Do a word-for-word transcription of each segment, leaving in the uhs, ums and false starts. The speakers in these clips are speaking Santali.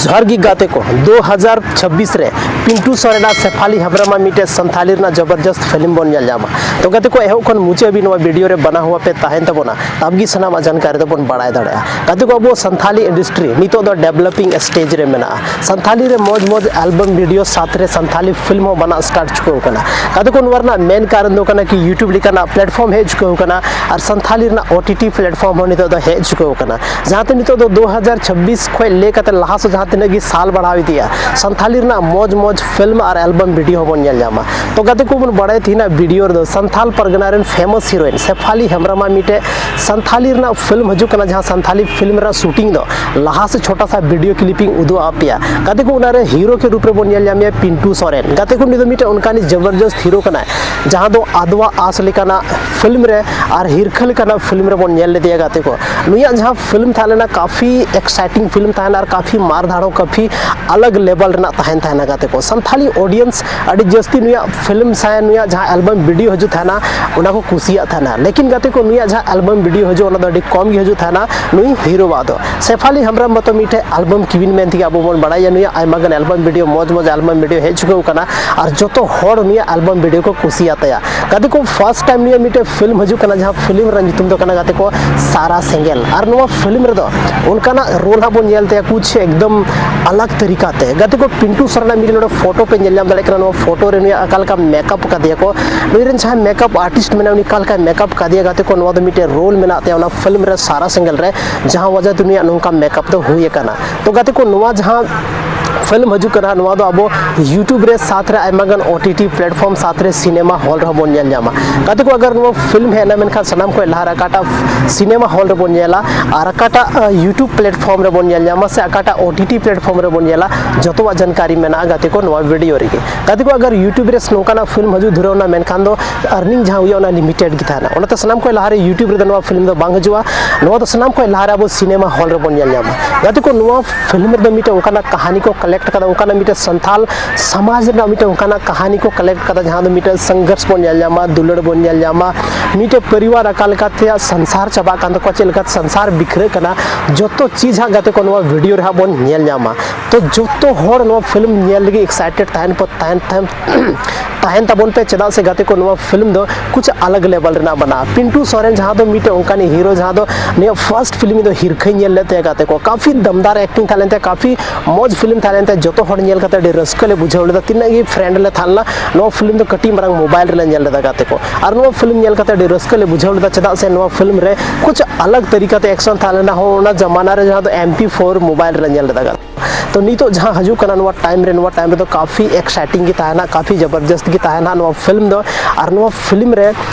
ᱡᱚᱦᱟᱨ ᱜᱮ ᱜᱟᱛᱮ ᱠᱚ, ᱫᱩ ᱦᱟᱡᱟᱨ ᱪᱷᱟᱵᱵᱤᱥ ᱨᱮ ᱯᱤᱱᱴᱩ ᱥᱚᱨᱮᱱ ᱟᱨ ᱥᱮᱯᱷᱟᱞᱤ ᱦᱮᱢᱵᱨᱚᱢᱟᱜ ᱢᱤᱫᱴᱮᱡ ᱥᱟᱱᱛᱷᱟᱞᱤ ᱨᱮᱱᱟᱜ ᱡᱚᱵᱚᱨᱡᱚᱥᱛ ᱯᱷᱤᱞᱢ ᱵᱚᱱ ᱧᱮᱞ ᱧᱟᱢᱟ᱾ ᱛᱚ ᱜᱟᱛᱮ ᱠᱚ, ᱮᱦᱚᱵ ᱠᱷᱚᱱ ᱢᱩᱪᱟᱹᱫ ᱦᱟᱹᱵᱤᱡ ᱱᱚᱣᱟ ᱵᱷᱤᱰᱤᱭᱳ ᱨᱮ ᱵᱟᱱᱟ ᱦᱩᱣᱟ ᱯᱮ ᱛᱟᱦᱮᱱ ᱛᱟᱵᱚᱱᱟ, ᱛᱟᱵ ᱜᱮ ᱥᱟᱱᱟᱢᱟᱜ ᱡᱟᱱᱠᱟᱨᱤ ᱫᱚᱵᱚᱱ ᱵᱟᱲᱟᱭ ᱫᱟᱲᱮᱭᱟᱜᱼᱟ᱾ ᱜᱟᱛᱮ ᱠᱚ, ᱟᱵᱚ ᱥᱟᱱᱛᱷᱟᱞᱤ ᱤᱱᱰᱟᱥᱴᱨᱤ ᱱᱤᱛᱚᱜ ᱫᱚ ᱰᱮᱵᱷᱞᱚᱯᱤᱝ ᱥᱴᱮᱡᱽ ᱨᱮ ᱢᱮᱱᱟᱜᱼᱟ᱾ ᱥᱟᱱᱛᱷᱟᱞᱤ ᱨᱮ ᱢᱚᱡᱽ ᱢᱚᱡᱽ ᱮᱞᱵᱟᱢ ᱵᱷᱤᱰᱤᱭᱳ ᱥᱟᱛ ᱨᱮ ᱥᱟᱱᱛᱷᱟᱞᱤ ᱯᱷᱤᱞᱢ ᱦᱚᱸ ᱵᱟᱱᱟᱜ ᱥᱴᱟᱨᱴ ᱪᱩᱠᱟᱹᱣ ᱠᱟᱱᱟ᱾ ᱜᱟᱛᱮ ᱠᱚ, ᱱᱚᱣᱟ ᱨᱮᱱᱟᱜ ᱢᱮᱱ ᱠᱟᱨᱚᱱ ᱫᱚ ᱠᱟᱱᱟ ᱠᱤ YouTube ᱞᱮᱠᱟᱱᱟᱜ ᱯᱞᱮᱴᱯᱷᱚᱨᱢ ᱦᱮᱡ ᱪᱩᱠᱟᱹᱣ ᱠᱟᱱᱟ ᱟᱨ ᱥᱟᱱᱛᱷᱟᱞᱤ ᱨᱮᱱᱟᱜ ᱳ ᱴᱤ ᱴᱤ ᱯᱞᱮᱴᱯᱷᱚᱨᱢ ᱦᱚᱸ ᱱᱤᱛᱚᱜ ᱫᱚ ᱦᱮᱡ ᱪᱩᱠᱟᱹᱣ ᱠᱟᱱᱟ᱾ ᱡᱟᱦᱟᱸᱛᱮ ᱱᱤᱛᱚᱜ ᱫᱚ ᱫᱩ ᱦᱟᱡᱟᱨ ᱪᱷᱟᱵᱵᱤᱥ ᱠᱷᱚᱱ ᱞᱟᱹᱭ ᱠᱟᱛᱮ ᱞᱟᱦᱟ ᱥᱮᱫ ᱡᱟᱦᱟᱸ ᱛᱤᱱᱟᱹᱜ ᱜᱮ ᱥᱟᱞ ᱵᱟᱲᱦᱟᱣ ᱤᱫᱤᱜᱼᱟ, ᱥᱟᱱᱛᱷᱟᱞᱤ ᱨᱮᱱᱟᱜ ᱢᱚᱡᱽ ᱢᱚᱡᱽ ᱯᱷᱤᱞᱢ ᱟᱨ ᱮᱞᱵᱟᱢ ᱵᱷᱤᱰᱤᱭᱳ ᱦᱚᱸᱵᱚᱱ ᱧᱮᱞ ᱧᱟᱢᱟ᱾ ᱛᱚ ᱜᱟᱛᱮ ᱠᱚ, ᱵᱚᱱ ᱵᱟᱲᱟᱭ ᱛᱮᱦᱮᱧᱟᱜ ᱵᱷᱤᱰᱤᱭᱳ ᱨᱮᱫᱚ ᱥᱟᱱᱛᱷᱟᱞ ᱯᱟᱨᱜᱟᱱᱟ ᱨᱮᱱ ᱯᱷᱮᱢᱟᱥ ᱦᱤᱨᱳᱭᱤᱱ ᱥᱮᱯᱷᱟᱞᱤ ᱦᱮᱢᱵᱨᱚᱢᱟᱜ ᱢᱤᱫᱴᱮᱡ ᱥᱟᱱᱛᱷᱟᱞᱤ ᱨᱮᱱᱟᱜ ᱯᱷᱤᱞᱢ ᱦᱤᱡᱩᱜ ᱠᱟᱱᱟ, ᱡᱟᱦᱟᱸ ᱥᱟᱱᱛᱷᱟᱞᱤ ᱯᱷᱤᱞᱢ ᱨᱮᱱᱟᱜ ᱥᱩᱴᱤᱝ ᱫᱚ ᱞᱟᱦᱟ ᱥᱮᱫ ᱪᱷᱳᱴᱟ ᱥᱟ ᱵᱷᱤᱰᱤᱭᱳ ᱠᱞᱤᱯᱤᱝ ᱩᱫᱩᱜ ᱟᱯᱮᱭᱟ᱾ ᱜᱟᱛᱮ ᱠᱚ, ᱚᱱᱟᱨᱮ ᱦᱤᱨᱳ ᱠᱮ ᱨᱩᱯ ᱨᱮᱵᱚᱱ ᱧᱮᱞ ᱧᱟᱢᱮᱭᱟ ᱯᱤᱱᱴᱩ ᱥᱚᱨᱮᱱ᱾ ᱜᱟᱛᱮ ᱠᱚ, ᱩᱱᱤ ᱫᱚ ᱢᱤᱫᱴᱮᱡ ᱚᱱᱠᱟᱱᱤᱡ ᱡᱚᱵᱚᱨᱡᱚᱥᱛ ᱦᱤᱨᱳ ᱠᱟᱱᱟᱭ, ᱡᱟᱦᱟᱸ ᱫᱚ ᱟᱫᱣᱟ ᱟᱸᱥ ᱞᱮᱠᱟᱱᱟᱜ ᱯᱷᱤᱞᱢ ᱨᱮ ᱟᱨ ᱦᱤᱨᱠᱷᱟᱹ ᱞᱮᱠᱟᱱᱟᱜ ᱯᱷᱤᱞᱢ ᱨᱮᱵᱚᱱ ᱧᱮᱞ ᱞᱮᱫᱮᱭᱟ᱾ ᱜᱟᱛᱮ ᱠᱚ, ᱱᱩᱭᱟᱜ ᱡᱟᱦᱟᱸ ᱯᱷᱤᱞᱢ ᱛᱟᱦᱮᱸ ᱞᱮᱱᱟ, ᱠᱟᱯᱷᱤ ᱮᱠᱥᱟᱭᱴᱤᱝ ᱯᱷᱤᱞᱢ ᱛᱟᱦᱮᱸ ᱞᱮᱱᱟ ᱟᱨ ᱠᱟᱯᱷᱤ ᱢᱟᱨ ᱫᱷᱟᱲ ᱦᱚᱸ ᱠᱟᱯᱷᱤ ᱟᱞᱟᱜᱽ ᱞᱮᱵᱮᱞ ᱨᱮᱱᱟᱜ ᱛᱟᱦᱮᱱ ᱛᱟᱦᱮᱱᱟ᱾ ᱜᱟᱛᱮ ᱠᱚ, ᱥᱟᱱᱛᱷᱟᱞᱤ ᱚᱰᱤᱭᱮᱱᱥ ᱟᱹᱰᱤ ᱡᱟᱹᱥᱛᱤ ᱱᱩᱭᱟᱜ ᱯᱷᱤᱞᱢ ᱥᱟᱶ ᱱᱩᱭᱟᱜ ᱡᱟᱦᱟᱸ ᱮᱞᱵᱟᱢ ᱵᱷᱤᱰᱤᱭᱳ ᱦᱤᱡᱩᱜ ᱛᱟᱦᱮᱱᱟ, ᱚᱱᱟ ᱠᱚ ᱠᱩᱥᱤᱭᱟᱜ ᱛᱟᱦᱮᱱᱟ᱾ ᱞᱮᱠᱤᱱ ᱜᱟᱛᱮ ᱠᱚ, ᱱᱩᱭᱟᱜ ᱡᱟᱦᱟᱸ ᱮᱞᱵᱟᱢ ᱵᱷᱤᱰᱤᱭᱳ ᱦᱤᱡᱩᱜ, ᱚᱱᱟ ᱫᱚ ᱟᱹᱰᱤ ᱠᱚᱢ ᱜᱮ ᱦᱤᱡᱩᱜ ᱛᱟᱦᱮᱱᱟ ᱱᱩᱭ ᱦᱤᱨᱳᱣᱟᱜ ᱫᱚ᱾ ᱥᱮᱯᱷᱟᱞᱤ ᱦᱮᱢᱵᱨᱚᱢ ᱢᱟᱛᱚ ᱢᱤᱫᱴᱮᱡ ᱮᱞᱵᱟᱢ ᱠᱤᱣᱤᱱ ᱢᱮᱱ ᱛᱮᱜᱮ ᱟᱵᱚ ᱵᱚᱱ ᱵᱟᱲᱟᱭᱟ᱾ ᱱᱩᱭᱟᱜ ᱟᱭᱢᱟ ᱜᱟᱱ ᱮᱞᱵᱟᱢ ᱵᱷᱤᱰᱤᱭᱳ, ᱢᱚᱡᱽ ᱢᱚᱡᱽ ᱮᱞᱵᱟᱢ ᱵᱷᱤᱰᱤᱭᱳ ᱦᱮᱡ ᱪᱩᱠᱟᱹᱣ ᱠᱟᱱᱟ ᱟᱨ ᱡᱚᱛᱚ ᱦᱚᱲ ᱱᱩᱭᱟᱜ ᱮᱞᱵᱟᱢ ᱵᱷᱤᱰᱤᱭᱳ ᱠᱚ ᱠᱩᱥᱤᱭᱟᱜ ᱛᱟᱭᱟ᱾ ᱜᱟᱛᱮ ᱠᱚ, ᱯᱷᱟᱥᱴ ᱴᱟᱭᱤᱢ ᱱᱩᱭᱟᱜ ᱢᱤᱫᱴᱮᱡ ᱯᱷᱤᱞᱢ ᱦᱤᱡᱩᱜ ᱠᱟᱱᱟ, ᱡᱟᱦᱟᱸ ᱯᱷᱤᱞᱢ ᱨᱮᱱᱟᱜ ᱧᱩᱛᱩᱢ ᱫᱚ ᱠᱟᱱᱟ, ᱜᱟᱛᱮ ᱠᱚ, ᱥᱟᱨᱟ ᱥᱮᱸᱜᱮᱞ᱾ ᱟᱨ ᱱᱚᱣᱟ ᱯᱷᱤᱞᱢ ᱨᱮᱫᱚ ᱚᱱᱠᱟᱱᱟᱜ ᱨᱳᱞ ᱦᱟᱸᱜ ᱵᱚᱱ ᱧᱮᱞ ᱛᱟᱭᱟ, ᱠᱩᱪ ᱮᱠᱫᱚᱢ ᱟᱞᱟᱜᱽ ᱛᱟᱹᱨᱤᱠᱟ ᱛᱮ᱾ ᱜᱟᱛᱮ ᱠᱚ, ᱯᱤᱱᱴᱩ ᱥᱚᱨᱮᱱᱟᱜ ᱢᱤᱫᱴᱮᱱ ᱱᱚᱰᱮ ᱯᱷᱳᱴᱳ ᱯᱮ ᱧᱮᱞ ᱧᱟᱢ ᱫᱟᱲᱮᱭᱟᱜ ᱠᱟᱱᱟ᱾ ᱱᱚᱣᱟ ᱯᱷᱳᱴᱳ ᱨᱮ ᱱᱩᱭᱟᱜ ᱚᱠᱟ ᱞᱮᱠᱟ ᱢᱮᱠᱟᱯ ᱠᱟᱫᱮᱭᱟ ᱠᱚ, ᱱᱩᱭ ᱨᱮᱱ ᱡᱟᱦᱟᱸᱭ ᱢᱮᱠᱟᱯ ᱟᱨᱴᱤᱥᱴ ᱢᱮᱱᱟᱭᱟ, ᱩᱱᱤ ᱚᱠᱟ ᱞᱮᱠᱟᱭ ᱢᱮᱠᱟᱯ ᱠᱟᱫᱮᱭᱟ᱾ ᱜᱟᱛᱮ ᱠᱚ, ᱱᱚᱣᱟ ᱫᱚ ᱢᱤᱫᱴᱮᱡ ᱨᱳᱞ ᱢᱮᱱᱟᱜ ᱛᱟᱭᱟ ᱚᱱᱟ ᱯᱷᱤᱞᱢ ᱨᱮ, ᱥᱟᱨᱟ ᱥᱮᱸᱜᱮᱞ ᱨᱮ, ᱡᱟᱦᱟᱸ ᱣᱟᱡᱟ ᱛᱮ ᱱᱩᱭᱟᱜ ᱱᱚᱝᱠᱟ ᱢᱮᱠᱟᱯ ᱫᱚ ᱦᱩᱭ ᱟᱠᱟᱱᱟ᱾ ᱛᱚ ᱜᱟᱛᱮ ᱠᱚ, ᱱᱚᱣᱟ ᱡᱟᱦᱟᱸ ᱯᱷᱤᱞᱢ ᱦᱤᱡᱩᱜ ᱠᱟᱱᱟ, ᱱᱚᱣᱟ ᱫᱚ ᱟᱵᱚ YouTube ᱨᱮ ᱥᱟᱛ ᱨᱮ ᱟᱭᱢᱟ ᱜᱟᱱ ᱳ ᱴᱤ ᱴᱤ ᱯᱞᱮᱴᱯᱷᱚᱨᱢ ᱥᱟᱛ ᱨᱮ ᱥᱤᱱᱮᱢᱟ ᱦᱚᱞ ᱨᱮᱦᱚᱸ ᱵᱚᱱ ᱧᱮᱞ ᱧᱟᱢᱟ᱾ ᱜᱟᱛᱮ ᱠᱚ, ᱟᱜᱟᱨ ᱱᱚᱣᱟ ᱯᱷᱤᱞᱢ ᱦᱮᱡ ᱮᱱᱟ, ᱢᱮᱱᱠᱷᱟᱱ ᱥᱟᱱᱟᱢ ᱠᱷᱚᱱ ᱞᱟᱦᱟ ᱨᱮ ᱚᱠᱟᱴᱟᱜ ᱥᱤᱱᱮᱢᱟ ᱦᱚᱞ ᱨᱮᱵᱚᱱ ᱧᱮᱞᱟ ᱟᱨ ᱚᱠᱟᱴᱟᱜ, ᱟ, YouTube ᱯᱞᱮᱴᱯᱷᱚᱨᱢ ᱨᱮᱵᱚᱱ ᱧᱮᱞ ᱧᱟᱢᱟ ᱥᱮ ᱚᱠᱟᱴᱟᱜ ᱳ ᱴᱤ ᱴᱤ ᱯᱞᱮᱴᱯᱷᱚᱨᱢ ᱨᱮᱵᱚᱱ ᱧᱮᱞᱟ, ᱡᱚᱛᱚᱣᱟᱜ ᱡᱟᱱᱠᱟᱨᱤ ᱢᱮᱱᱟᱜᱼᱟ ᱜᱟᱛᱮ ᱠᱚ ᱱᱚᱣᱟ ᱵᱷᱤᱰᱤᱭᱳ ᱨᱮᱜᱮ᱾ ᱜᱟᱛᱮ ᱠᱚ, ᱟᱜᱟᱨ YouTube ᱨᱮ ᱱᱚᱝᱠᱟᱱᱟᱜ ᱯᱷᱤᱞᱢ ᱦᱤᱡᱩᱜ ᱫᱷᱩᱨᱟᱹᱣ ᱮᱱᱟ, ᱢᱮᱱᱠᱷᱟᱱ ᱫᱚ ᱟᱨᱱᱤᱝ ᱡᱟᱦᱟᱸ ᱦᱩᱭᱩᱜᱼᱟ, ᱚᱱᱟ ᱞᱤᱢᱤᱴᱮᱰ ᱜᱮ ᱛᱟᱦᱮᱱᱟ᱾ ᱚᱱᱟᱛᱮ ᱥᱟᱱᱟᱢ ᱠᱷᱚᱱ ᱞᱟᱦᱟ ᱨᱮ YouTube ᱨᱮᱫᱚ ᱱᱚᱣᱟ ᱯᱷᱤᱞᱢ ᱫᱚ ᱵᱟᱝ ᱦᱤᱡᱩᱜᱼᱟ᱾ ᱱᱚᱣᱟ ᱫᱚ ᱥᱟᱱᱟᱢ ᱠᱷᱚᱱ ᱞᱟᱦᱟ ᱨᱮ ᱟᱵᱚ ᱥᱤᱱᱮᱢᱟ ᱦᱚᱞ ᱨᱮᱵᱚᱱ ᱧᱮᱞ ᱧᱟᱢᱟ᱾ ᱜᱟᱛᱮ ᱠᱚ, ᱱᱚᱣᱟ ᱯᱷᱤᱞᱢ ᱨᱮᱫᱚ ᱢᱤᱫᱴᱮᱱ ᱚᱱᱠᱟᱱᱟᱜ ᱠᱟᱹᱦᱱᱤ ᱠᱚ ᱠᱟᱞᱮᱠᱴ ᱠᱟᱫᱟ, ᱚᱱᱠᱟᱱᱟᱜ ᱢᱤᱫᱴᱮᱱ ᱥᱟᱱᱛᱷᱟᱞ ᱥᱚᱢᱟᱡᱽ ᱨᱮᱱᱟᱜ ᱢᱤᱫᱴᱮᱱ ᱚᱱᱠᱟᱱᱟᱜ ᱠᱟᱹᱦᱱᱤ ᱠᱚ ᱠᱟᱞᱮᱠᱴ ᱠᱟᱫᱟ, ᱡᱟᱦᱟᱸ ᱫᱚ ᱢᱤᱫᱴᱮᱱ ᱥᱚᱝᱜᱷᱚᱨᱥ ᱵᱚᱱ ᱧᱮᱞ ᱧᱟᱢᱟ, ᱫᱩᱞᱟᱹᱲ ᱵᱚᱱ ᱧᱮᱞ ᱧᱟᱢᱟ, ᱢᱤᱫᱴᱮᱡ ᱯᱚᱨᱤᱵᱟᱨ ᱚᱠᱟ ᱞᱮᱠᱟᱛᱮ ᱥᱚᱝᱥᱟᱨ ᱪᱟᱵᱟᱜ ᱠᱟᱱ ᱛᱟᱠᱚᱣᱟ, ᱪᱮᱫ ᱞᱮᱠᱟᱛᱮ ᱥᱚᱝᱥᱟᱨ ᱵᱤᱠᱷᱨᱟᱹᱜ ᱠᱟᱱᱟ, ᱡᱚᱛᱚ ᱪᱤᱡᱽ ᱦᱟᱸᱜ ᱜᱟᱛᱮ ᱠᱚ ᱱᱚᱣᱟ ᱵᱷᱤᱰᱤᱭᱳ ᱨᱮ ᱦᱟᱸᱜ ᱵᱚᱱ ᱧᱮᱞ ᱧᱟᱢᱟ᱾ ᱛᱚ ᱡᱚᱛᱚ ᱦᱚᱲ ᱱᱚᱣᱟ ᱯᱷᱤᱞᱢ ᱧᱮᱞ ᱞᱟᱹᱜᱤᱫ ᱮᱠᱥᱟᱭᱴᱮᱰ ᱛᱟᱦᱮᱱ ᱯᱮ, ᱛᱟᱦᱮᱱ ᱛᱟᱦᱮᱱ ᱛᱟᱦᱮᱱ ᱛᱟᱵᱚᱱ ᱯᱮ, ᱪᱮᱫᱟᱜ ᱥᱮ ᱜᱟᱛᱮ ᱠᱚ ᱱᱚᱣᱟ ᱯᱷᱤᱞᱢ ᱫᱚ ᱠᱩᱪ ᱟᱞᱟᱜᱽ ᱞᱮᱵᱮᱞ ᱨᱮᱱᱟᱜ ᱢᱮᱱᱟᱜᱼᱟ᱾ ᱯᱤᱱᱴᱩ ᱥᱚᱨᱮᱱ ᱡᱟᱦᱟᱸ ᱫᱚ ᱢᱤᱫᱴᱮᱱ ᱚᱱᱠᱟᱱᱤᱡ ᱦᱤᱨᱳ ᱡᱟᱦᱟᱸ ᱫᱚ ᱱᱤᱭᱟᱹ ᱯᱷᱟᱨᱥᱴ ᱯᱷᱤᱞᱢ ᱤᱧ ᱫᱚ ᱦᱤᱨᱠᱷᱟᱹᱧ ᱧᱮᱞ ᱞᱮᱫ ᱛᱟᱭᱟ ᱜᱟᱛᱮ ᱠᱚ, ᱠᱟᱯᱷᱤ ᱫᱟᱢᱫᱟᱨ ᱮᱠᱴᱤᱝ ᱛᱟᱦᱮᱸ ᱞᱮᱱ ᱛᱟᱭᱟ, ᱠᱟᱯᱷᱤ ᱢᱚᱡᱽ ᱯᱷᱤᱞᱢ ᱛᱟᱦᱮᱸ ᱞᱮᱱ ᱛᱟᱭᱟ, ᱡᱚᱛᱚ ᱦᱚᱲ ᱧᱮᱞ ᱠᱟᱛᱮ ᱟᱹᱰᱤ ᱨᱟᱹᱥᱠᱟᱹ ᱞᱮ ᱵᱩᱡᱷᱟᱹᱣ ᱞᱮᱫᱟ᱾ ᱛᱤᱱᱟᱹᱜ ᱜᱮ ᱯᱷᱨᱮᱱᱰ ᱞᱮ ᱛᱟᱦᱮᱸ ᱞᱮᱱᱟ, ᱱᱚᱣᱟ ᱯᱷᱤᱞᱢ ᱫᱚ ᱠᱟᱹᱴᱤᱡ ᱢᱟᱨᱟᱝ ᱢᱳᱵᱟᱭᱤᱞ ᱨᱮᱞᱮ ᱧᱮᱞ ᱞᱮᱫᱟ ᱜᱟᱛᱮ ᱠᱚ, ᱟᱨ ᱱᱚᱣᱟ ᱯᱷᱤᱞᱢ ᱧᱮᱞ ᱠᱟᱛᱮ ᱟᱹᱰᱤ ᱨᱟᱹᱥᱠᱟᱹ ᱞᱮ ᱵᱩᱡᱷᱟᱹᱣ ᱞᱮᱫᱟ, ᱪᱮᱫᱟᱜ ᱥᱮ ᱱᱚᱣᱟ ᱯᱷᱤᱞᱢ ᱨᱮ ᱠᱩᱪ ᱟᱞᱟᱜᱽ ᱛᱟᱹᱨᱤᱠᱟ ᱛᱮ ᱮᱠᱥᱚᱱ ᱛᱟᱦᱮᱸ ᱞᱮᱱᱟ, ᱦᱚᱸ ᱚᱱᱟ ᱡᱟᱢᱟᱱᱟ ᱨᱮ ᱡᱟᱦᱟᱸ ᱫᱚ ᱮᱢ ᱯᱤ ᱯᱷᱳᱨ ᱢᱳᱵᱟᱭᱤᱞ ᱨᱮᱞᱮ ᱧᱮᱞ ᱞᱮᱫᱟ ᱜᱟᱛᱮ᱾ ᱛᱚ ᱱᱤᱛᱚᱜ ᱡᱟᱦᱟᱸ ᱦᱤᱡᱩᱜ ᱠᱟᱱᱟ ᱱᱚᱣᱟ ᱴᱟᱭᱤᱢ ᱨᱮ, ᱱᱚᱣᱟ ᱴᱟᱭᱤᱢ ᱨᱮᱫᱚ ᱠᱟᱯᱷᱤ ᱮᱠᱥᱟᱭᱴᱤᱝ ᱜᱮ ᱛᱟᱦᱮᱱᱟ, ᱠᱟᱯᱷᱤ ᱡᱚᱵᱚᱨᱡᱚᱥᱛ ᱜᱮ ᱛᱟᱦᱮᱱᱟ ᱱᱚᱣᱟ ᱯᱷᱤᱞᱢ ᱫᱚ᱾ ᱟᱨ ᱱᱚᱣᱟ ᱯᱷᱤᱞᱢ ᱨᱮ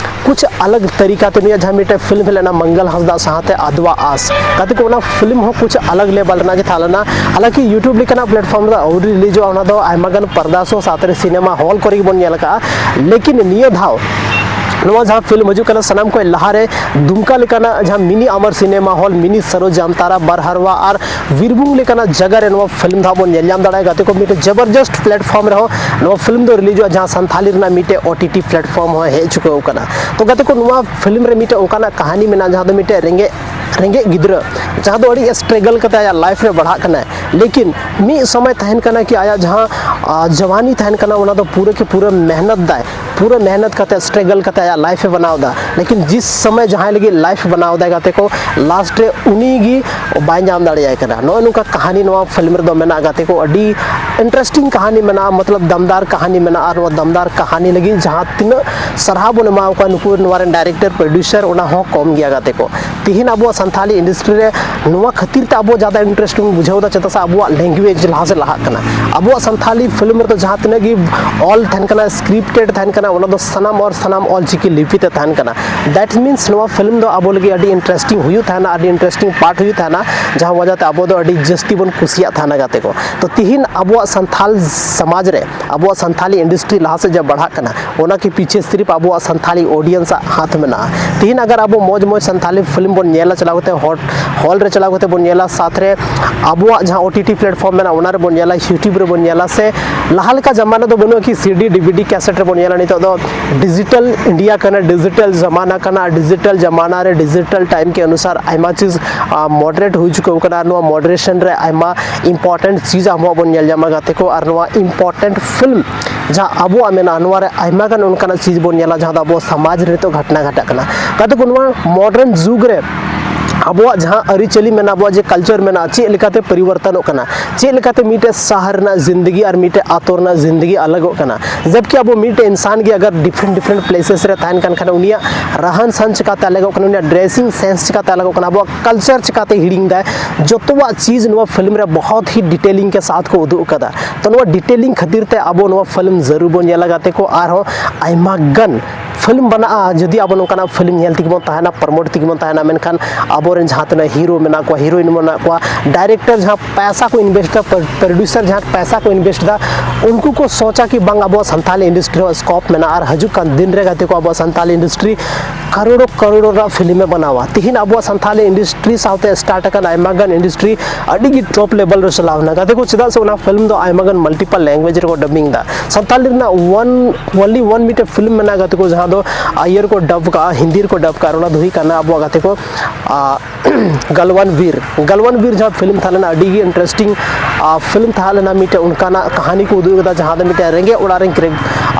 ᱠᱩᱪ ᱟᱞᱟᱜᱽ ᱛᱟᱹᱨᱤᱠᱟ ᱛᱮ ᱱᱩᱭᱟᱜ ᱡᱟᱦᱟᱸ ᱢᱤᱫᱴᱮᱡ ᱯᱷᱤᱞᱢ ᱦᱮᱡ ᱞᱮᱱᱟ ᱢᱚᱝᱜᱚᱞ ᱦᱟᱸᱥᱫᱟ ᱥᱟᱶᱛᱮ ᱟᱫᱣᱟ ᱟᱥ, ᱜᱟᱛᱮ ᱠᱚ ᱚᱱᱟ ᱯᱷᱤᱞᱢ ᱦᱚᱸ ᱠᱩᱪ ᱟᱞᱟᱜᱽ ᱞᱮᱵᱮᱞ ᱨᱮᱱᱟᱜ ᱜᱮ ᱛᱟᱦᱮᱸ ᱞᱮᱱᱟ᱾ ᱦᱟᱞᱟᱝᱠᱤ YouTube ᱞᱮᱠᱟᱱᱟᱜ ᱯᱞᱮᱴᱯᱷᱚᱨᱢ ᱨᱮ ᱟᱹᱣᱨᱤ ᱨᱤᱞᱤᱡᱚᱜᱼᱟ, ᱚᱱᱟ ᱫᱚ ᱟᱭᱢᱟ ᱜᱟᱱ ᱯᱚᱨᱫᱟ ᱥᱳ ᱥᱟᱶᱛᱮ ᱨᱮ ᱥᱤᱱᱮᱢᱟ ᱦᱚᱞ ᱠᱚᱨᱮ ᱜᱮᱵᱚᱱ ᱧᱮᱞ ᱟᱠᱟᱫᱼᱟ᱾ ᱞᱮᱠᱤᱱ ᱱᱤᱭᱟᱹ ᱫᱷᱟᱣ ᱱᱚᱣᱟ ᱡᱟᱦᱟᱸ ᱯᱷᱤᱞᱢ ᱦᱤᱡᱩᱜ ᱠᱟᱱᱟ, ᱥᱟᱱᱟᱢ ᱠᱷᱚᱱ ᱞᱟᱦᱟᱨᱮ ᱫᱩᱢᱠᱟ ᱞᱮᱠᱟᱱᱟᱜ ᱡᱟᱦᱟᱸ ᱢᱤᱱᱤ ᱟᱢᱟᱨ ᱥᱤᱱᱮᱢᱟ ᱦᱚᱞ, ᱢᱤᱱᱤ ᱥᱟᱨᱳ ᱡᱟᱢᱛᱟᱨᱟ, ᱵᱟᱨᱦᱟᱨᱣᱟ ᱟᱨ ᱵᱤᱨᱵᱷᱩᱢ ᱞᱮᱠᱟᱱᱟᱜ ᱡᱟᱭᱜᱟ ᱨᱮ ᱱᱚᱣᱟ ᱯᱷᱤᱞᱢ ᱫᱚ ᱦᱟᱸᱜ ᱵᱚᱱ ᱧᱮᱞ ᱧᱟᱢ ᱫᱟᱲᱮᱭᱟᱜᱼᱟ᱾ ᱜᱟᱛᱮ ᱠᱚ, ᱢᱤᱫᱴᱮᱱ ᱡᱚᱵᱚᱨᱡᱚᱥᱛ ᱯᱞᱮᱴᱯᱷᱚᱨᱢ ᱨᱮᱦᱚᱸ ᱱᱚᱣᱟ ᱯᱷᱤᱞᱢ ᱫᱚ ᱨᱤᱞᱤᱡᱚᱜᱼᱟ, ᱡᱟᱦᱟᱸ ᱥᱟᱱᱛᱷᱟᱞᱤ ᱨᱮᱱᱟᱜ ᱢᱤᱫᱴᱮᱡ ᱳ ᱴᱤ ᱴᱤ ᱯᱞᱮᱴᱯᱷᱚᱨᱢ ᱦᱚᱸ ᱦᱮᱡ ᱪᱩᱠᱟᱹᱣ ᱠᱟᱱᱟ᱾ ᱛᱚ ᱜᱟᱛᱮ ᱠᱚ, ᱱᱚᱣᱟ ᱯᱷᱤᱞᱢ ᱨᱮ ᱢᱤᱫᱴᱮᱡ ᱚᱱᱠᱟᱱᱟᱜ ᱠᱟᱹᱦᱱᱤ ᱢᱮᱱᱟᱜᱼᱟ, ᱡᱟᱦᱟᱸ ᱫᱚ ᱢᱤᱫᱴᱮᱡ ᱨᱮᱸᱜᱮᱡ ᱨᱮᱸᱜᱮᱡ ᱜᱤᱫᱽᱨᱟᱹ ᱡᱟᱦᱟᱸ ᱫᱚ ᱟᱹᱰᱤ ᱥᱴᱨᱟᱜᱚᱞ ᱠᱟᱛᱮ ᱟᱭᱟᱜ ᱞᱟᱭᱤᱯᱷ ᱨᱮ ᱵᱟᱲᱦᱟᱜ ᱠᱟᱱᱟᱭ, ᱞᱮᱠᱤᱱ ᱢᱤᱫ ᱥᱚᱢᱚᱭ ᱛᱟᱦᱮᱱ ᱠᱟᱱᱟ ᱠᱤ ᱟᱭᱟᱜ ᱡᱟᱦᱟᱸ, ᱟ, ᱡᱟᱣᱟᱱᱤ ᱛᱟᱦᱮᱱ ᱠᱟᱱᱟ, ᱚᱱᱟ ᱫᱚ ᱯᱩᱨᱟᱹ ᱠᱤ ᱯᱩᱨᱟᱹ ᱢᱮᱦᱱᱚᱛ ᱫᱟᱭ, ᱯᱩᱨᱟᱹ ᱢᱮᱦᱱᱚᱛ ᱠᱟᱛᱮ ᱥᱴᱨᱟᱜᱚᱞ ᱠᱟᱛᱮ ᱟᱭᱟᱜ ᱞᱟᱭᱤᱯᱷ ᱮ ᱵᱮᱱᱟᱣ ᱮᱫᱟ᱾ ᱞᱮᱠᱤᱱ ᱡᱤᱥ ᱥᱚᱢᱚᱭ ᱡᱟᱦᱟᱸᱭ ᱞᱟᱹᱜᱤᱫ ᱞᱟᱭᱤᱯᱷ ᱵᱮᱱᱟᱣ ᱮᱫᱟᱭ ᱜᱟᱛᱮ ᱠᱚ, ᱞᱟᱥᱴ ᱨᱮ ᱩᱱᱤ ᱜᱮ ᱵᱟᱭ ᱧᱟᱢ ᱫᱟᱲᱮᱭᱟᱭ ᱠᱟᱱᱟ᱾ ᱱᱚᱜᱼᱚ ᱱᱚᱝᱠᱟ ᱠᱟᱹᱦᱱᱤ ᱱᱚᱣᱟ ᱯᱷᱤᱞᱢ ᱨᱮᱫᱚ ᱢᱮᱱᱟᱜᱼᱟ ᱜᱟᱛᱮ ᱠᱚ, ᱟᱹᱰᱤ ᱤᱱᱴᱟᱨᱮᱥᱴᱤᱝ ᱠᱟᱹᱦᱱᱤ ᱢᱮᱱᱟᱜᱼᱟ, ᱢᱚᱛᱞᱚᱵ ᱫᱟᱢᱫᱟᱨ ᱠᱟᱹᱦᱱᱤ ᱢᱮᱱᱟᱜᱼᱟ᱾ ᱟᱨ ᱱᱚᱣᱟ ᱫᱟᱢᱫᱟᱨ ᱠᱟᱹᱦᱱᱤ ᱞᱟᱹᱜᱤᱫ ᱡᱟᱦᱟᱸ ᱛᱤᱱᱟᱹᱜ ᱥᱟᱨᱦᱟᱣ ᱵᱚᱱ ᱮᱢᱟ ᱠᱚᱣᱟ ᱱᱩᱠᱩ ᱱᱚᱣᱟ ᱨᱮᱱ ᱰᱟᱭᱨᱮᱠᱴᱚᱨ, ᱯᱨᱚᱰᱭᱩᱥᱟᱨ, ᱚᱱᱟ ᱦᱚᱸ ᱠᱚᱢ ᱜᱮᱭᱟ ᱜᱟᱛᱮ ᱠᱚ᱾ ᱛᱤᱦᱤᱧ ᱟᱵᱚᱣᱟᱜ ᱥᱟᱱᱛᱷᱟᱞᱤ ᱤᱱᱰᱟᱥᱴᱨᱤ ᱨᱮ ᱱᱚᱣᱟ ᱠᱷᱟᱹᱛᱤᱨ ᱛᱮ ᱟᱵᱚ ᱡᱟᱫᱟ ᱤᱱᱴᱟᱨᱮᱥᱴ ᱵᱚᱱ ᱵᱩᱡᱷᱟᱹᱣ ᱮᱫᱟ, ᱪᱮᱫᱟᱜ ᱥᱮ ᱟᱵᱚᱣᱟᱜ ᱞᱮᱝᱜᱩᱭᱮᱡᱽ ᱞᱟᱦᱟ ᱥᱮᱫ ᱞᱟᱦᱟᱜ ᱠᱟᱱᱟ᱾ ᱟᱵᱚᱣᱟᱜ ᱥᱟᱱᱛᱷᱟᱞᱤ ᱯᱷᱤᱞᱢ ᱨᱮᱫᱚ ᱡᱟᱦᱟᱸ ᱛᱤᱱᱟᱹᱜ ᱜᱮ ᱚᱞ ᱛᱟᱦᱮᱱ ᱠᱟᱱᱟ, ᱥᱠᱨᱤᱯᱴᱮᱰ ᱛᱟᱦᱮᱱ ᱠᱟᱱᱟ, ᱚᱱᱟ ᱫᱚ ᱥᱟᱱᱟᱢ ᱚᱨ ᱥᱟᱱᱟᱢ ᱚᱞ ᱪᱤᱠᱤ ᱞᱤᱯᱤ ᱛᱮ ᱛᱟᱦᱮᱱ ᱠᱟᱱᱟ᱾ ᱫᱮᱴ ᱢᱤᱱᱥ ᱱᱚᱣᱟ ᱯᱷᱤᱞᱢ ᱫᱚ ᱟᱵᱚ ᱞᱟᱹᱜᱤᱫ ᱟᱹᱰᱤ ᱤᱱᱴᱟᱨᱮᱥᱴᱤᱝ ᱦᱩᱭᱩᱜ ᱛᱟᱦᱮᱱᱟ, ᱟᱹᱰᱤ ᱤᱱᱴᱟᱨᱮᱥᱴᱤᱝ ᱯᱟᱨᱴ ᱦᱩᱭᱩᱜ ᱛᱟᱦᱮᱱᱟ, ᱡᱟᱦᱟᱸ ᱣᱟᱡᱟ ᱛᱮ ᱟᱵᱚ ᱫᱚ ᱟᱹᱰᱤ ᱡᱟᱹᱥᱛᱤ ᱵᱚᱱ ᱠᱩᱥᱤᱭᱟᱜ ᱛᱟᱦᱮᱱᱟ ᱜᱟᱛᱮ ᱠᱚ᱾ ᱛᱚ ᱛᱤᱦᱤᱧ ᱟᱵᱚᱣᱟᱜ ᱥᱟᱱᱛᱷᱟᱞ ᱥᱚᱢᱟᱡᱽ ᱨᱮ, ᱟᱵᱚᱣᱟᱜ ᱥᱟᱱᱛᱷᱟᱞᱤ ᱤᱱᱰᱟᱥᱴᱨᱤ ᱞᱟᱦᱟ ᱥᱮᱫ ᱡᱟ ᱵᱟᱲᱦᱟᱜ ᱠᱟᱱᱟ, ᱚᱱᱟ ᱠᱤ ᱯᱤᱪᱷᱮ ᱥᱤᱨᱤᱯ ᱟᱵᱚᱣᱟᱜ ᱥᱟᱱᱛᱷᱟᱞᱤ ᱚᱰᱤᱭᱮᱱᱥ ᱟᱜ ᱦᱟᱛ ᱢᱮᱱᱟᱜᱼᱟ? ᱛᱤᱦᱤᱧ ᱟᱜᱟᱨ ᱟᱵᱚ ᱢᱚᱡᱽ ᱢᱚᱡᱽ ᱥᱟᱱᱛᱷᱟᱞᱤ ᱯᱷᱤᱞᱢ ᱵᱚᱱ ᱧᱮᱞᱟ, ᱪᱟᱞᱟᱣ ᱠᱟᱛᱮ ᱦᱚᱞ ᱨᱮ ᱪᱟᱞᱟᱣ ᱠᱟᱛᱮ ᱵᱚᱱ ᱧᱮᱞᱟ, ᱥᱟᱛ ᱨᱮ ᱟᱵᱚᱣᱟᱜ ᱡᱟᱦᱟᱸ ᱳ ᱴᱤ ᱴᱤ ᱯᱞᱟᱴᱯᱷᱚᱨᱢ ᱢᱮᱱᱟᱜᱼᱟ, ᱚᱱᱟ ᱨᱮᱵᱚᱱ ᱧᱮᱞᱟ, YouTube ᱨᱮᱵᱚᱱ ᱧᱮᱞᱟ, ᱥᱮ ᱞᱟᱦᱟ ᱞᱮᱠᱟ ᱡᱟᱢᱟᱱᱟ ᱫᱚ ᱵᱟᱹᱱᱩᱜᱼᱟ ᱠᱤ ᱥᱤ ᱰᱤ ᱰᱤ ᱵᱷᱤ ᱰᱤ ᱠᱮᱥᱮᱴ ᱨᱮᱵᱚᱱ ᱧᱮᱞᱟ᱾ ᱱᱤᱛᱚᱜ ᱫᱚ ᱰᱤᱡᱤᱴᱟᱞ ᱤᱱᱰᱤᱭᱟ ᱠᱟᱱᱟ, ᱰᱤᱡᱤᱴᱟᱞ ᱡᱟᱢᱟᱱᱟ ᱠᱟᱱᱟ, ᱟᱨ ᱰᱤᱡᱤᱴᱟᱞ ᱡᱟᱢᱟᱱᱟ ᱨᱮ ᱰᱤᱡᱤᱴᱟᱞ ᱴᱟᱭᱤᱢ ᱠᱮ ᱚᱱᱩᱥᱟᱨ ᱟᱭᱢᱟ ᱪᱤᱡᱽ ᱢᱚᱰᱟᱨᱱ ᱦᱩᱭ ᱪᱩᱠᱟᱹᱣ ᱠᱟᱱᱟ᱾ ᱟᱨ ᱱᱚᱣᱟ ᱢᱚᱰᱟᱨᱱ ᱨᱮ ᱟᱭᱢᱟ ᱤᱢᱯᱚᱨᱴᱮᱱᱴ ᱪᱤᱡᱽ ᱟᱵᱚᱣᱟᱜ ᱵᱚᱱ ᱧᱮᱞ ᱧᱟᱢᱟ ᱜᱟᱛᱮ ᱠᱚ, ᱟᱨ ᱱᱚᱣᱟ ᱤᱢᱯᱚᱨᱴᱮᱱᱴ ᱯᱷᱤᱞᱢ ᱡᱟᱦᱟᱸ ᱟᱵᱚᱣᱟᱜ ᱢᱮᱱᱟᱜᱼᱟ, ᱱᱚᱣᱟ ᱨᱮ ᱟᱭᱢᱟ ᱜᱟᱱ ᱚᱱᱠᱟᱱᱟᱜ ᱪᱤᱡᱽ ᱵᱚᱱ ᱧᱮᱞᱟ ᱡᱟᱦᱟᱸ ᱫᱚ ᱟᱵᱚ ᱥᱚᱢᱟᱡᱽ ᱨᱮ ᱱᱤᱛᱚᱜ ᱜᱷᱚᱴᱱᱟ ᱜᱷᱟᱴᱟᱜ ᱠᱟᱱᱟ᱾ ᱜᱟᱛᱮ ᱠᱚ, ᱱᱚᱣᱟ ᱢᱚᱰᱟᱨᱱ ᱡᱩᱜᱽ ᱨᱮ ᱟᱵᱚᱣᱟᱜ ᱡᱟᱦᱟᱸ ᱟᱹᱨᱤᱪᱟᱹᱞᱤ ᱢᱮᱱᱟᱜᱼᱟ, ᱟᱵᱚᱣᱟᱜ ᱡᱮ ᱠᱟᱞᱪᱟᱨ ᱢᱮᱱᱟᱜᱼᱟ, ᱪᱮᱫ ᱞᱮᱠᱟᱛᱮ ᱯᱚᱨᱤᱵᱚᱨᱛᱚᱱᱚᱜ ᱠᱟᱱᱟ, ᱪᱮᱫ ᱞᱮᱠᱟᱛᱮ ᱢᱤᱫᱴᱮᱡ ᱥᱟᱦᱟᱨ ᱨᱮᱱᱟᱜ ᱡᱤᱱᱫᱮᱜᱤ ᱟᱨ ᱢᱤᱫᱴᱮᱡ ᱟᱛᱳ ᱨᱮᱱᱟᱜ ᱡᱤᱱᱫᱮᱜᱤ ᱟᱞᱟᱜᱚᱜ ᱠᱟᱱᱟ᱾ ᱡᱟᱵᱠᱤ ᱟᱵᱚ ᱢᱤᱫᱴᱮᱡ ᱤᱱᱥᱟᱱ ᱜᱮ ᱟᱜᱟᱨ ᱰᱤᱯᱷᱨᱮᱱᱴ ᱰᱤᱯᱷᱨᱮᱱᱴ ᱯᱞᱮᱥᱮᱥ ᱨᱮ ᱛᱟᱦᱮᱱ ᱠᱟᱱ ᱠᱷᱟᱱ, ᱩᱱᱤᱭᱟᱜ ᱨᱟᱦᱟᱱ ᱥᱟᱦᱟᱱ ᱪᱤᱠᱟᱛᱮ ᱟᱞᱟᱜᱚᱜ ᱠᱟᱱᱟ, ᱩᱱᱤᱭᱟᱜ ᱰᱨᱮᱥᱤᱝ ᱥᱮᱱᱥ ᱪᱤᱠᱟᱛᱮ ᱟᱞᱟᱜᱚᱜ ᱠᱟᱱᱟ, ᱟᱵᱚᱣᱟᱜ ᱠᱟᱞᱪᱟᱨ ᱪᱤᱠᱟᱛᱮ ᱦᱤᱲᱤᱧ ᱫᱟᱭ, ᱡᱚᱛᱚᱣᱟᱜ ᱪᱤᱡᱽ ᱱᱚᱣᱟ ᱯᱷᱤᱞᱢ ᱨᱮ ᱵᱚᱦᱚᱛ ᱦᱤ ᱰᱤᱴᱮᱞᱤᱝ ᱠᱮ ᱥᱟᱛᱷ ᱠᱚ ᱩᱫᱩᱜ ᱟᱠᱟᱫᱟ᱾ ᱛᱚ, ᱱᱚᱣᱟ ᱰᱤᱴᱮᱞᱤᱝ ᱠᱷᱟᱹᱛᱤᱨ ᱛᱮ ᱟᱵᱚ ᱱᱚᱣᱟ ᱯᱷᱤᱞᱢ ᱡᱟᱹᱨᱩᱲ ᱵᱚᱱ ᱧᱮᱞᱟ ᱜᱟᱛᱮ ᱠᱚ, ᱟᱨᱦᱚᱸ ᱟᱭᱢᱟ ᱜᱟᱱ ᱯᱷᱤᱞᱢ ᱵᱮᱱᱟᱜᱼᱟ᱾ ᱡᱩᱫᱤ ᱟᱵᱚ ᱱᱚᱝᱠᱟᱱᱟᱜ ᱯᱷᱤᱞᱢ ᱧᱮᱞ ᱛᱮᱜᱮ ᱵᱚᱱ ᱛᱟᱦᱮᱱᱟ, ᱯᱨᱚᱢᱳᱴ ᱛᱮᱜᱮ ᱵᱚᱱ ᱛᱟᱦᱮᱱᱟ, ᱢᱮᱱᱠᱷᱟᱱ ᱟᱵᱚᱨᱮᱱ ᱡᱟᱦᱟᱸ ᱛᱤᱱᱟᱹᱜ ᱦᱤᱨᱳ ᱢᱮᱱᱟᱜ ᱠᱚᱣᱟ, ᱦᱤᱨᱳᱭᱤᱱ ᱢᱮᱱᱟᱜ ᱠᱚᱣᱟ, ᱰᱟᱭᱨᱮᱠᱴᱚᱨ ᱡᱟᱦᱟᱸ ᱯᱚᱭᱥᱟ ᱠᱚ ᱤᱱᱵᱷᱮᱥᱴ ᱮᱫᱟ, ᱯᱨᱚᱰᱭᱩᱥᱟᱨ ᱡᱟᱦᱟᱸ ᱯᱚᱭᱥᱟ ᱠᱚ ᱤᱱᱵᱷᱮᱥᱴ ᱮᱫᱟ, ᱩᱱᱠᱩ ᱠᱚ ᱥᱳᱪᱟ ᱠᱤ ᱵᱟᱝ ᱟᱵᱚᱣᱟᱜ ᱥᱟᱱᱛᱟᱞᱤ ᱤᱱᱰᱟᱥᱴᱨᱤ ᱨᱮᱦᱚᱸ ᱥᱠᱳᱯ ᱢᱮᱱᱟᱜᱼᱟ, ᱟᱨ ᱦᱤᱡᱩᱜ ᱠᱟᱱ ᱫᱤᱱ ᱨᱮ ᱜᱟᱛᱮ ᱠᱚ ᱟᱵᱚᱣᱟᱜ ᱥᱟᱱᱛᱟᱞᱤ ᱤᱱᱰᱟᱥᱴᱨᱤ ᱠᱟᱨᱳᱲᱚ ᱠᱟᱨᱳᱲᱚ ᱨᱮᱱᱟᱜ ᱯᱷᱤᱞᱢ ᱮ ᱵᱮᱱᱟᱣᱟ᱾ ᱛᱤᱦᱤᱧ ᱟᱵᱚᱣᱟᱜ ᱥᱟᱱᱛᱟᱞᱤ ᱤᱱᱰᱟᱥᱴᱨᱤ ᱥᱟᱶᱛᱮ ᱥᱴᱟᱨᱴ ᱟᱠᱟᱱ ᱟᱭᱢᱟ ᱜᱟᱱ ᱤᱱᱰᱟᱥᱴᱨᱤ ᱟᱹᱰᱤ ᱜᱮ ᱴᱚᱯ ᱞᱮᱵᱮᱞ ᱨᱮ ᱪᱟᱞᱟᱣ ᱮᱱᱟ ᱜᱟᱛᱮ ᱠᱚ, ᱪᱮᱫᱟᱜ ᱥᱮ ᱚᱱᱟ ᱯᱷᱤᱞᱢ ᱫᱚ ᱟᱭᱢᱟ ᱜᱟᱱ ᱢᱟᱞᱴᱤᱯᱟᱞ ᱞᱮᱝᱜᱩᱭᱮᱡᱽ ᱨᱮᱠᱚ ᱰᱟᱵᱤᱝ ᱮᱫᱟ᱾ ᱥᱟᱱᱛᱟᱞᱤ ᱨᱮᱱᱟᱜ ᱚᱱ ᱚᱱᱞᱤ ᱚᱱ ᱢᱤᱫᱴᱮᱱ ᱯᱷᱤᱞᱢ ᱢᱮᱱᱟᱜᱼᱟ ᱜᱟᱛᱮ ᱠᱚ, ᱡᱟᱦᱟᱸ ᱫᱚ ᱤᱭᱟᱹ ᱨᱮᱠᱚ ᱰᱟᱵ ᱠᱟᱜᱼᱟ, ᱦᱤᱱᱫᱤ ᱨᱮᱠᱚ ᱰᱟᱵ ᱠᱟᱜᱼᱟ, ᱟᱨ ᱚᱱᱟ ᱫᱚ ᱦᱩᱭᱩᱜ ᱠᱟᱱᱟ ᱟᱵᱚᱣᱟᱜ ᱜᱟᱛᱮ ᱠᱚ, ᱟ, ᱜᱟᱞᱣᱟᱱ ᱵᱤᱨ᱾ ᱜᱟᱞᱣᱟᱱ ᱵᱤᱨ ᱡᱟᱦᱟᱸ ᱯᱷᱤᱞᱢ ᱛᱟᱦᱮᱸ ᱞᱮᱱᱟ, ᱟᱹᱰᱤ ᱜᱮ ᱤᱱᱴᱟᱨᱮᱥᱴᱤᱝ, ᱟ, ᱯᱷᱤᱞᱢ ᱛᱟᱦᱮᱸ ᱞᱮᱱᱟ᱾ ᱢᱤᱫᱴᱮᱱ ᱚᱱᱠᱟᱱᱟᱜ ᱠᱟᱹᱦᱱᱤ ᱠᱚ ᱩᱫᱩᱜ ᱠᱟᱫᱟ ᱡᱟᱦᱟᱸ ᱫᱚ ᱢᱤᱫᱴᱮᱱ ᱨᱮᱸᱜᱮᱡ ᱚᱲᱟᱜ ᱨᱮᱱ ᱠᱨᱮ-,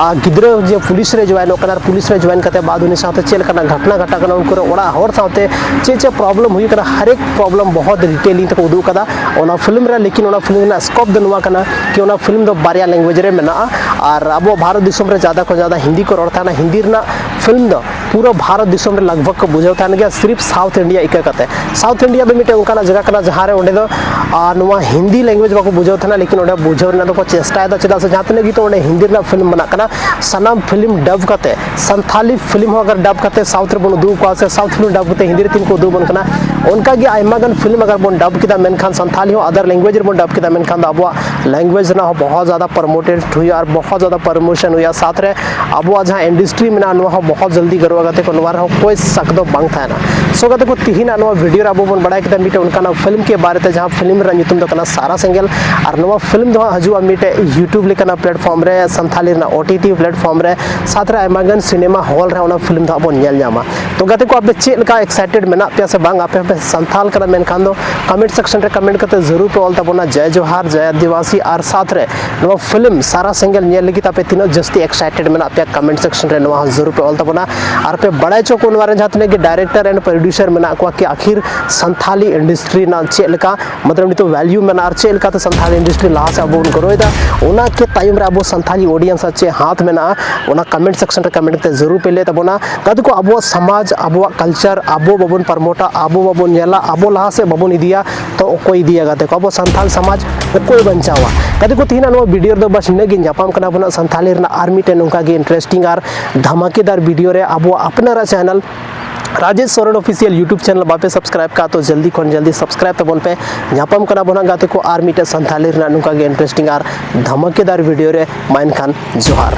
ᱟ, ᱜᱤᱫᱽᱨᱟᱹ ᱡᱮ ᱯᱩᱞᱤᱥ ᱨᱮ ᱡᱚᱭᱮᱱᱚᱜ ᱠᱟᱱᱟ, ᱟᱨ ᱯᱩᱞᱤᱥ ᱨᱮ ᱡᱚᱭᱮᱱ ᱠᱟᱛᱮ ᱵᱟᱫ ᱩᱱᱤ ᱥᱟᱶᱛᱮ ᱪᱮᱫ ᱞᱮᱠᱟᱱᱟᱜ ᱜᱷᱚᱴᱱᱟ ᱜᱷᱟᱴᱟᱜ ᱠᱟᱱᱟ, ᱩᱱᱠᱩ ᱨᱮᱱ ᱚᱲᱟᱜ ᱦᱚᱲ ᱥᱟᱶᱛᱮ ᱪᱮᱫ ᱪᱮᱫ ᱯᱨᱚᱵᱞᱮᱢ ᱦᱩᱭᱩᱜ ᱠᱟᱱᱟ, ᱦᱟᱨ ᱮᱠ ᱯᱨᱚᱵᱞᱮᱢ ᱵᱚᱦᱚᱛ ᱰᱤᱴᱮᱞᱤᱝ ᱛᱮᱠᱚ ᱩᱫᱩᱜ ᱠᱟᱫᱟ ᱚᱱᱟ ᱯᱷᱤᱞᱢ ᱨᱮ᱾ ᱞᱮᱠᱤᱱ ᱚᱱᱟ ᱯᱷᱤᱞᱢ ᱨᱮᱱᱟᱜ ᱥᱠᱳᱯ ᱫᱚ ᱱᱚᱣᱟ ᱠᱟᱱᱟ ᱠᱤ ᱚᱱᱟ ᱯᱷᱤᱞᱢ ᱫᱚ ᱵᱟᱨᱭᱟ ᱞᱮᱝᱜᱩᱭᱮᱡᱽ ᱨᱮ ᱢᱮᱱᱟᱜᱼᱟ, ᱟᱨ ᱟᱵᱚ ᱵᱷᱟᱨᱚᱛ ᱫᱤᱥᱚᱢ ᱨᱮ ᱡᱟᱫᱟ ᱠᱷᱚᱱ ᱡᱟᱫᱟ ᱦᱤᱱᱫᱤ ᱠᱚ ᱨᱚᱲ ᱛᱟᱦᱮᱱᱟ᱾ ᱦᱤᱱᱫᱤ ᱨᱮᱱᱟᱜ ᱯᱷᱤᱞᱢ ᱫᱚ ᱯᱩᱨᱟᱹ ᱵᱷᱟᱨᱚᱛ ᱫᱤᱥᱚᱢ ᱨᱮ ᱞᱟᱜᱽ ᱵᱷᱟᱜᱽ ᱠᱚ ᱵᱩᱡᱷᱟᱹᱣ ᱛᱟᱦᱮᱱ ᱜᱮᱭᱟ, ᱥᱤᱨᱤᱯ ᱥᱟᱣᱩᱛᱷ ᱤᱱᱰᱤᱭᱟ ᱤᱠᱟᱹ ᱠᱟᱛᱮ᱾ ᱥᱟᱣᱩᱛᱷ ᱤᱱᱰᱤᱭᱟ ᱫᱚ ᱢᱤᱫᱴᱮᱱ ᱚᱱᱠᱟᱱᱟᱜ ᱡᱟᱭᱜᱟ ᱠᱟᱱᱟ ᱡᱟᱦᱟᱸ ᱨᱮ ᱚᱸᱰᱮ ᱫᱚ, ᱟᱨ, ᱱᱚᱣᱟ ᱦᱤᱱᱫᱤ ᱞᱮᱝᱜᱩᱭᱮᱡᱽ ᱵᱟᱠᱚ ᱵᱩᱡᱷᱟᱹᱣ ᱛᱟᱦᱮᱱᱟ, ᱞᱮᱠᱤᱱ ᱚᱸᱰᱮ ᱵᱩᱡᱷᱟᱹᱣ ᱨᱮᱱᱟᱜ ᱫᱚᱠᱚ ᱪᱮᱥᱴᱟᱭᱮᱫᱟ, ᱪᱮᱫᱟᱜ ᱥᱮ ᱡᱟᱦᱟᱸ ᱛᱤᱱᱟᱹᱜ ᱜᱮ ᱛᱚ ᱚᱸᱰᱮ ᱦᱤᱱᱫᱤ ᱨᱮᱱᱟᱜ ᱯᱷᱤᱞᱢ ᱵᱮᱱᱟᱜ ᱠᱟᱱᱟ, ᱥᱟᱱᱟᱢ ᱯᱷᱤᱞᱢ ᱰᱟᱵ ᱠᱟᱛᱮ, ᱥᱟᱱᱛᱷᱟᱞᱤ ᱯᱷᱤᱞᱢ ᱦᱚᱸ ᱟᱜᱟᱨ ᱰᱟᱵ ᱠᱟᱛᱮ ᱥᱟᱣᱩᱛᱷ ᱨᱮᱵᱚᱱ ᱩᱫᱩᱜ ᱠᱚᱣᱟ, ᱥᱮ ᱥᱟᱣᱩᱛᱷ ᱯᱷᱤᱞᱢ ᱰᱟᱵ ᱠᱟᱛᱮ ᱦᱤᱱᱫᱤ ᱨᱮ ᱛᱤᱱ ᱠᱚ ᱩᱫᱩᱜ ᱟᱵᱚᱱ ᱠᱟᱱᱟ, ᱚᱱᱠᱟ ᱜᱮ ᱟᱭᱢᱟ ᱜᱟᱱ ᱯᱷᱤᱞᱢ ᱟᱜᱟᱨ ᱵᱚᱱ ᱰᱟᱵ ᱠᱮᱫᱟ, ᱢᱮᱱᱠᱷᱟᱱ ᱥᱟᱱᱛᱷᱟᱞᱤ ᱦᱚᱸ ᱟᱫᱟᱨ ᱞᱮᱝᱜᱩᱭᱮᱡᱽ ᱨᱮᱵᱚᱱ ᱰᱟᱵ ᱠᱮᱫᱟ, ᱢᱮᱱᱠᱷᱟᱱ ᱫᱚ ᱟᱵᱚᱣᱟᱜ ᱞᱮᱝᱜᱩᱭᱮᱡᱽ ᱨᱮᱱᱟᱜ ᱦᱚᱸ ᱵᱚᱦᱚᱛ ᱡᱟᱫᱟ ᱯᱨᱚᱢᱳᱴᱮᱰ ᱦᱩᱭᱩᱜᱼᱟ ᱟᱨ ᱵᱚᱦᱚᱛ ᱡᱟᱫᱟ ᱯᱨᱚᱢᱳᱥᱚᱱ ᱦᱩᱭᱩᱜᱼᱟ᱾ ᱥᱟᱛ ᱨᱮ ᱟᱵᱚᱣᱟᱜ ᱡᱟᱦᱟᱸ ᱤᱱᱰᱟᱥᱴᱨᱤ ᱢᱮᱱᱟᱜᱼᱟ, ᱱᱚᱣᱟ ᱦᱚᱸ ᱵᱚᱦᱚᱛ ᱡᱚᱞᱫᱤ ᱜᱨᱳ ᱜᱟᱛᱮ ᱠᱚ, ᱱᱚᱣᱟ ᱨᱮᱦᱚᱸ ᱠᱳᱭ ᱥᱟᱠ ᱫᱚ ᱵᱟᱝ ᱛᱟᱦᱮᱱᱟ᱾ So ᱜᱟᱛᱮ ᱠᱚ, ᱛᱤᱦᱤᱧᱟᱜ ᱱᱚᱣᱟ ᱵᱷᱤᱰᱤᱭᱳ ᱨᱮ ᱟᱵᱚ ᱵᱚᱱ ᱵᱟᱲᱟᱭ ᱠᱮᱫᱟ ᱢᱤᱫᱴᱮᱱ ᱚᱱᱠᱟᱱᱟᱜ ᱯᱷᱤᱞᱢ ᱠᱮ ᱵᱟᱨᱮ ᱛᱮ, ᱡᱟᱦᱟᱸ ᱯᱷᱤᱞᱢ ᱨᱮᱱᱟᱜ ᱧᱩᱛᱩᱢ ᱫᱚ ᱠᱟᱱᱟ ᱥᱟᱨᱟ ᱥᱮᱸᱜᱮᱞ᱾ ᱟᱨ ᱱᱚᱣᱟ ᱯᱷᱤᱞᱢ ᱫᱚ ᱦᱟᱸᱜ ᱦᱤᱡᱩᱜᱼᱟ ᱢᱤᱫᱴᱮᱡ YouTube ᱞᱮᱠᱟᱱᱟᱜ ᱯᱞᱮᱴᱯᱷᱚᱨᱢ ᱨᱮ, ᱥᱟᱱᱛᱷᱟᱞᱤ ᱨᱮᱱᱟᱜ OTT ᱯᱞᱮᱴᱯᱷᱚᱨᱢ ᱨᱮ, ᱥᱟᱶᱛᱮ ᱨᱮ ᱟᱭᱢᱟ ᱜᱟᱱ ᱥᱤᱱᱮᱢᱟ ᱦᱚᱞ ᱨᱮ ᱚᱱᱟ ᱯᱷᱤᱞᱢ ᱫᱚ ᱦᱟᱸᱜ ᱵᱚᱱ ᱧᱮᱞ ᱧᱟᱢᱟ᱾ ᱛᱚ ᱜᱟᱛᱮ ᱠᱚ, ᱟᱯᱮ ᱪᱮᱫ ᱞᱮᱠᱟ ᱮᱠᱥᱟᱭᱴᱮᱰ ᱢᱮᱱᱟᱜ ᱯᱮᱭᱟ ᱥᱮ ᱵᱟᱝ? ᱟᱯᱮ ᱦᱚᱸᱯᱮ ᱥᱟᱱᱛᱷᱟᱞ ᱠᱟᱱᱟ ᱢᱮᱱᱠᱷᱟᱱ ᱫᱚ ᱠᱚᱢᱮᱱᱴ ᱥᱮᱠᱥᱚᱱ ᱨᱮ ᱠᱚᱢᱮᱱᱴ ᱠᱟᱛᱮ ᱡᱟᱹᱨᱩᱲ ᱯᱮ ᱚᱞ ᱛᱟᱵᱚᱱᱟ ᱡᱟᱭ ᱡᱚᱦᱟᱨ, ᱡᱟᱭ ᱟᱹᱫᱤᱵᱟᱹᱥᱤ᱾ ᱟᱨ ᱥᱟᱶᱛᱮ ᱨᱮ ᱱᱚᱣᱟ ᱯᱷᱤᱞᱢ ᱥᱟᱨᱟ ᱥᱮᱸᱜᱮᱞ ᱧᱮᱞ ᱞᱟᱹᱜᱤᱫ ᱟᱯᱮ ᱛᱤᱱᱟᱹᱜ ᱡᱟᱹᱥᱛᱤ ᱮᱠᱥᱟᱭᱴᱮᱰ ᱢᱮᱱᱟᱜ ᱯᱮᱭᱟ, ᱠᱚᱢᱮᱱᱴ ᱥᱮᱠᱥᱚᱱ ᱨᱮ ᱱᱚᱣᱟ ᱦᱚᱸ ᱡᱟᱹᱨᱩᱲ ᱯᱮ ᱚᱞ ᱛᱟᱵᱚᱱᱟ᱾ ᱟᱨ ᱯᱮ ᱵᱟᱲᱟᱭ ᱦᱚᱪᱚ ᱠᱚ ᱱᱚᱣᱟ ᱨᱮᱱ ᱡᱟᱦᱟᱸ ᱛᱤᱱᱟᱹᱜ ᱜᱮ ᱰᱟᱭᱨᱮᱠᱴᱚᱨ ᱮᱱᱰ ᱯᱨᱚᱰᱭᱩᱥᱟᱨ ᱢᱮᱱᱟᱜ ᱠᱚᱣᱟ ᱠᱤ ᱟᱹᱠᱷᱤᱨ ᱥᱟᱱᱛᱷᱟᱞᱤ ᱤᱱᱰᱟᱥᱴᱨᱤ ᱨᱮᱱᱟᱜ ᱪᱮᱫ ᱞᱮᱠᱟ, ᱢᱚᱛᱞᱚᱵ ᱱᱤᱛᱚᱜ ᱵᱷᱮᱞᱭᱩ ᱢᱮᱱᱟᱜᱼᱟ ᱟᱨ ᱪᱮᱫ ᱞᱮᱠᱟᱛᱮ ᱥᱟᱱᱛᱷᱟᱞᱤ ᱤᱱᱰᱟᱥᱴᱨᱤ ᱞᱟᱦᱟ ᱥᱮᱫ ᱟᱵᱚ ᱵᱚᱱ ᱜᱨᱳᱭᱮᱫᱟ, ᱚᱱᱟ ᱠᱮ ᱛᱟᱭᱚᱢ ᱨᱮ ᱟᱵᱚ ᱥᱟᱱᱛᱷᱟᱞᱤ ᱚᱰᱤᱭᱮᱱᱥ ᱟᱜ ᱪᱮᱫ ᱦᱟᱛ ᱢᱮᱱᱟᱜᱼᱟ, ᱚᱱᱟ ᱠᱚᱢᱮᱱᱴ ᱥᱮᱠᱥᱚᱱ ᱨᱮ ᱠᱚᱢᱮᱱᱴ ᱠᱟᱛᱮ ᱡᱟᱹᱨᱩᱲ ᱯᱮ ᱞᱟᱹᱭ ᱛᱟᱵᱚᱱᱟ᱾ ᱜᱟᱛᱮ ᱠᱚ, ᱟᱵᱚᱣᱟᱜ ᱥᱚᱢᱟᱡᱽ, ᱟᱵᱚᱣᱟᱜ ᱠᱟᱞᱪᱟᱨ ᱟᱵᱚ ᱵᱟᱵᱚᱱ ᱯᱨᱚᱢᱳᱴᱟ, ᱟᱵᱚ ᱵᱟᱵᱚᱱ ᱧᱮᱞᱟ, ᱟᱵᱚ ᱞᱟᱦᱟ ᱥᱮᱫ ᱵᱟᱵᱚᱱ ᱤᱫᱤᱭᱟ, ᱛᱚ ᱚᱠᱚᱭ ᱤᱫᱤᱭᱟ ᱜᱟᱛᱮ ᱠᱚ? ᱟᱵᱚ ᱥᱟᱱᱛᱷᱟᱞ ᱥᱚᱢᱟᱡᱽ ᱚᱠᱚᱭ ᱵᱟᱧᱪᱟᱣᱟ? ᱜᱟᱛᱮ ᱠᱚ, ᱛᱮᱦᱮᱧᱟᱜ ᱱᱚᱣᱟ ᱵᱷᱤᱰᱤᱭᱳ ᱨᱮᱫᱚ ᱵᱟᱥ ᱤᱱᱟᱹᱜ ᱜᱮ᱾ ᱧᱟᱯᱟᱢ ᱠᱟᱱᱟ ᱵᱚᱱ ᱦᱟᱸᱜ ᱥᱟᱱᱛᱷᱟᱞᱤ ᱨᱮᱱᱟᱜ ᱟᱨ ᱢᱤᱫᱴᱮᱱ ᱱᱚᱝᱠᱟ ᱜᱮ ᱤᱱᱴᱟᱨᱮᱥᱴᱤᱝ ᱟᱨ ᱫᱷᱟᱢᱟᱠᱮᱫᱟᱨ ᱵᱷᱤᱰᱤᱭᱳ ᱨᱮ, ᱟᱵᱚᱣᱟᱜ ᱟᱯᱱᱟᱨᱟᱜ channel Rajesh Soren official YouTube channel ᱵᱟᱯᱮ ᱥᱟᱵᱥᱠᱨᱟᱭᱤᱵ ᱠᱟᱜᱼᱟ, ᱛᱚ ᱡᱚᱞᱫᱤ ᱠᱷᱚᱱ ᱡᱚᱞᱫᱤ ᱥᱟᱵᱥᱠᱨᱟᱭᱤᱵ ᱛᱟᱵᱚᱱ ᱯᱮ᱾ ᱧᱟᱯᱟᱢ ᱠᱟᱱᱟ ᱵᱚᱱ ᱦᱟᱸᱜ ᱜᱟᱛᱮ ᱠᱚ ᱟᱨ ᱢᱤᱫᱴᱮᱱ ᱥᱟᱱᱛᱷᱟᱞᱤ ᱨᱮᱱᱟᱜ ᱱᱚᱝᱠᱟ ᱜᱮ ᱤᱱᱴᱟᱨᱮᱥᱴᱤᱝ ᱟᱨ ᱫᱷᱟᱢᱟᱠᱮᱫᱟᱨ ᱵᱷᱤᱰᱤᱭᱳ ᱨᱮ᱾ ᱢᱟ ᱮᱱᱠᱷᱟᱱ ᱡᱚᱦᱟᱨ᱾